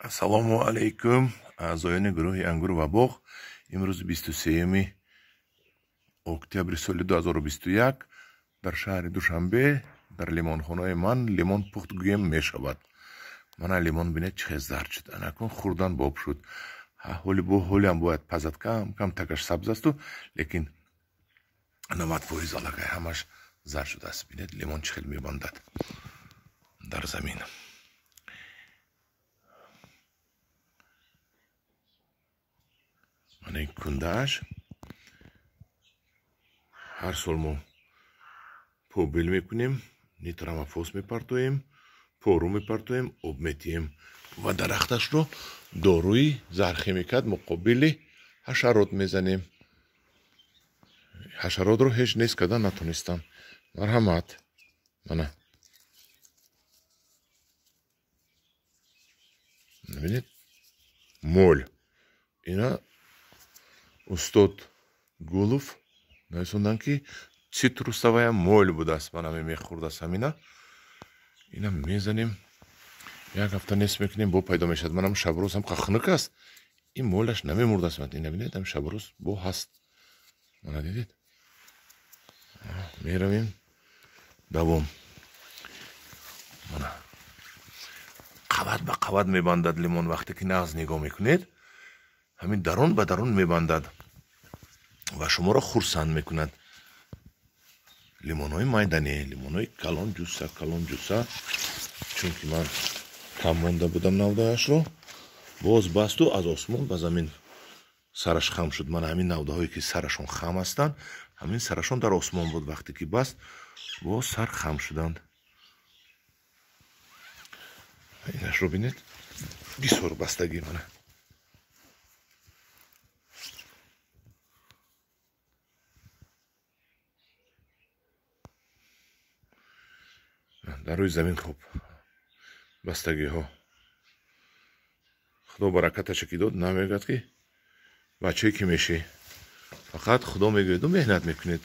Ассалому алайкум, аъзоёни гурӯҳи Ангур ва боғ. Имрӯз 23 октябри соли 2021 дар шаҳри Душанбе дар лимонхонаи ман лимон пухт гӯем мешавад. Мана лимон бинед чӣ хел зард шуд. Анакун хӯрдан боб шуд. Ҳоли бо ҳолиам бояд пазад, кам кам такаш сабз асту, лекин 90% аллакай ҳамаш зард шудааст. Бинед лимон чӣ хел мебандад дар замин. Мана ин кундааш. Ҳар сол мо побел мекунем, нитрамофос мепартоем, пору мепартоем, об метиҳем ва дарахташро доруи зархимикат муқобили ҳашарот мезанем. Ҳашаротро ҳеҷ нест карда натонистам. Марҳамат. Мана. Бинед? Мол. Ина устод Гулов нависондан, ки цитрусовая мол будааст. Мана мехӯрдааст ҳамина. Ина мезанем. Як ҳафта нест мекунем, бо пайдо мешавад. Манам шабрӯз ҳам хунук аст. Ин молаш намемурдааст. Ина бинед, ҳам шабрӯз бо ҳаст. Мана дидед? Меравем. Давом. Мана. Қабат ба қабат мебандад лимон. Вақте ки нағз нигоҳ мекунед, ҳамин дарун ба дарун мебандад ва шуморо хурсанд мекунад. Лимонҳои майданӣ, лимонҳои калон ҷусса, калон ҷусса. Чунки ман кам монда будам навдаашро, боз басту аз осмон ба замин сараш хам шуд. Ман ҳамин навдаҳое ки сарашон хам ҳастанд, ҳамин сарашон дар осмон буд. Вақте ки баст, боз сар хам шуданд. Инашро бинед, бисёр бастагӣ. Мана дар рӯи замин хуб бастагиҳо. Худо баракаташа ки дод, намегӯяд ки бачае ки мешӣ. Фақат Худо мегӯяду меҳнат мекунед.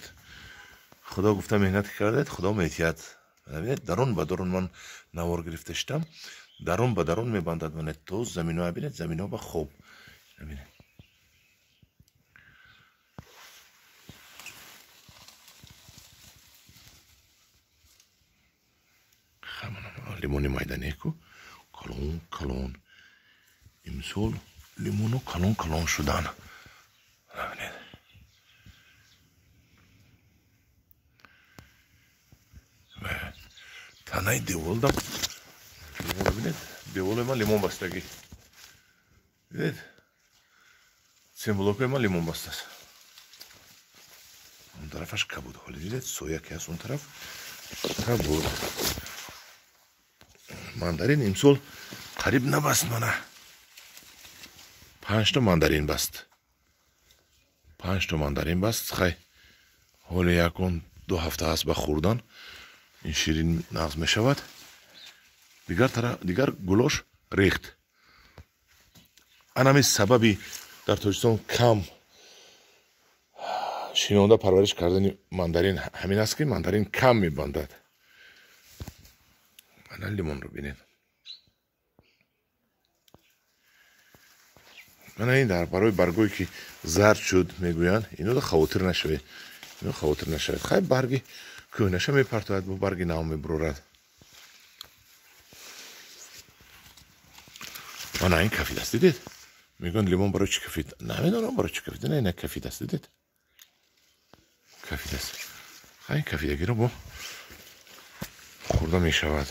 Худо гуфта меҳнат кардед, Худо метиҳад. Бинед, дарун ба дарун ман навор гирифта шудам. Дарун ба дарун мебандад. Мана то замино бинед, замино ба хоб. Бинед. Лимони майданеку калон калон. Имсол лимоно калон калон шудан. Танаи деволдам лимон бинед, деволи ман лимон бастагӣ. Дидед? Семблокои ман лимон бастааст. Он тарафаш кабуд. Ҳоли дидед, соя ки ҳаст он тараф кабуд. Мандарин имсол қариб набаст. Мана 5 то мандарин баст. 5 то мандарин баст. Хай ҳоле якон 2 ҳафта ҳаст ба хӯрдан. Ин ширин нағз мешавад. Дигар гулош рехт. Анами сабаби дар Тоҷикистон кам шинонда парвариш кардани мандарин ҳамин аст, ки мандарин кам мебандад. Мана лимонро бинед. Мана ин дар барои баргое ки зард шуд мегӯянд, ино хавотир нашавед. Ино хавотир нашавед. Хай барги кӯҳнаша мепартояд, бо барги нав мебурорад. Мана ин кафид аст, дидед? Мегӯянд лимон барои чӣ кафид? Намедонам барои чӣ кафид. На, ина кафид аст, дидед? Кафид аст. Хай ин кафидагиро бо хӯрда мешавад.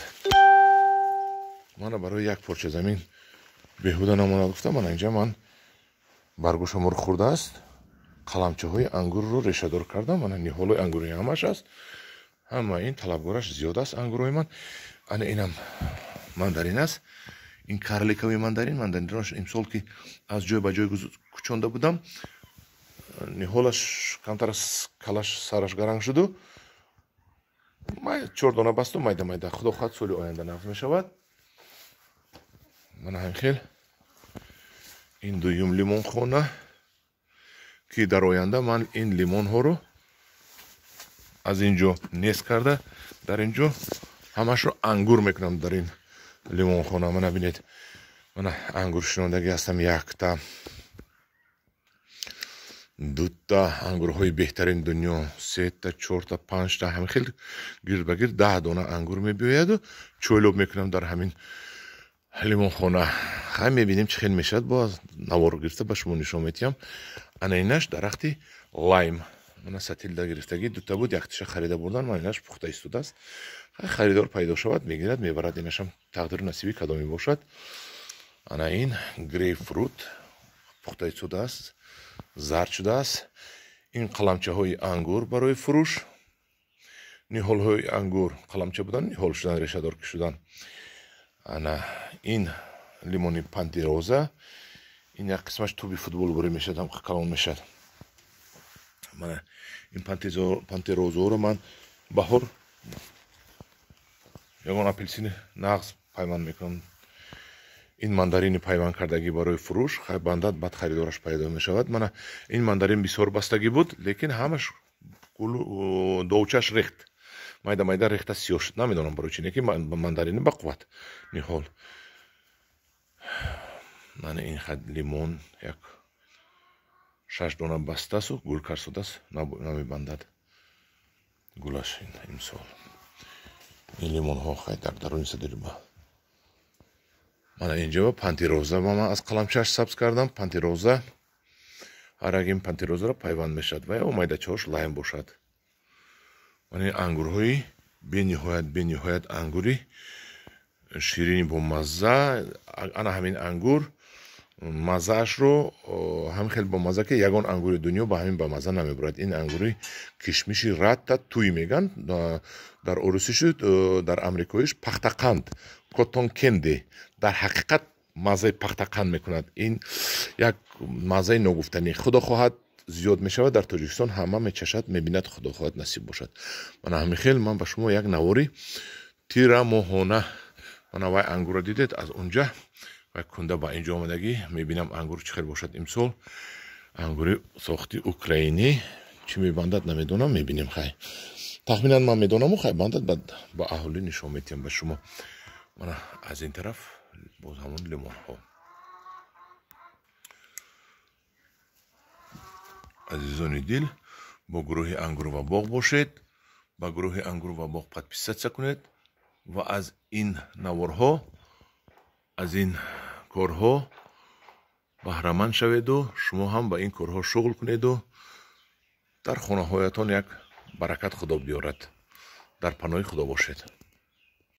Мана барои як порча замин беҳуда намонад гуфтам. Мана инҷа ман баргӯшамро хӯрдааст, қаламчаҳои ангурро решадор кардам. Мана ниҳолои ангури ҳамаш аст. Ҳама ин талабгораш зиёд аст ангурҳои ман. Ана инам мандарин аст. Ин карликовый мандарин. Мандаринро имсол ки аз ҷой ба ҷой кӯчонда будам, ниҳолаш камтар калаш сараш гаранг шуду 4 дона басту майда майда. Худо хоҳад соли оянда нағз мешавад. Мана ҳамин хел. Ин дуюм лимонхона ки дар оянда ман ин лимонҳоро аз ин ҷо нест карда, дар ин ҷо ҳамашро ангур мекунам дар ин лимонхона. Мана бинед, Мана ангур шинондагӣ ҳастам, якта, дута ангурҳои беҳтарин дунё, сета, чорта, панҷта, ҳамин хел гирд ба гирд 10 дона ангур мебиёяду чойлоб мекунам дар ҳамин лимонхона. Хай, мебинем, чӣ хел мешавад, боз навор гирифта ба шумо нишон метиҳам. Ана инаш дарахти лайм, мана сатилда гирифтагӣ дута буд, яктиша харида бурдан, мана инаш пухта истодааст. Хай, харидор пайдо шавад, мегирад, мебарад. Инашам тақдиру насиби кадоме бошад. Ана ин грейпфрут пухта истодааст, зард шудааст. Ин қаламчаҳои ангур барои фурӯш, ниҳолҳои ангур қаламча будан, ниҳол шудан, решадор ки шудан. Ана ин лимони пантироза, ин як қисмаш туби футбол бурӣ мешавад, ҳам калон мешавад. Мана ин пантерозаро ман баҳор ягон апелсини нағз пайванд мекунам. Ин мандарини пайванд кардагӣ барои фурӯш, хай, бандад, баъд харидораш пайдо мешавад. Мана ин мандарин бисёр бастагӣ буд, лекин ҳамаш довчаш рехт, майда майда рехта сиёҳ шуд, намедонам барои чи, лекин мандарини бақувват ниҳол. Мана ин хад лимон як 6 дона бастасу гул карсудааст, намебандад гулаш имсол. Ин лимонҳо, хай, дар даруни садириба. Мана инҷо пантироза ман аз қаламчааш сабз кардам. Пантироза, ҳар як ин пантирозаро пайванд мешавад ва ё майдачаҳош лайм бошад. Мана ин ангурҳои бениҳоят, бениҳоят ангури ширини бомазза. Ана ҳамин ангур маззаашро ҳамин хел бомазза, ки ягон ангури дунё ба ҳамин бамазза намебурад. Ин ангури кишмиши ратта туй меган, дар орусишу дар амрикоиш пахтақанд, cotton candy. Дар ҳақиқат маззаи пахтақанд мекунад. Ин як маззаи ногуфтанӣ. Худо хоҳад, зиёд мешавад дар Тоҷикистон, ҳама мечашад, мебинад, худо хоҳад, насиб бошад. Мана ҳамин хел ман ба шумо як навори тирамоҳона. Мана вай ангурро дидед, аз унҷа вай кунда ба инҷо омадагӣ, мебинам, ангур чӣ хел бошад имсол. Ангури сохти украинӣ чӣ мебандад, намедонам, мебинем. Хай, тахминан ман медонаму, хай, бандад, баъд ба аҳолӣ нишон метиҳам, ба шумо. Мана аз ин тараф боз ҳамон лимонҳо. Азизони дил, бо гурӯҳи Ангур ва боғ бошед, ба гурӯҳи Ангур ва боғ подписаться кунед ва аз ин наворҳо, аз ин корҳо баҳраманд шаведу шумо ҳам ба ин корҳо шуғл кунеду дар хонаҳоятон як баракат худо биёрад. Дар паноҳи худо бошед.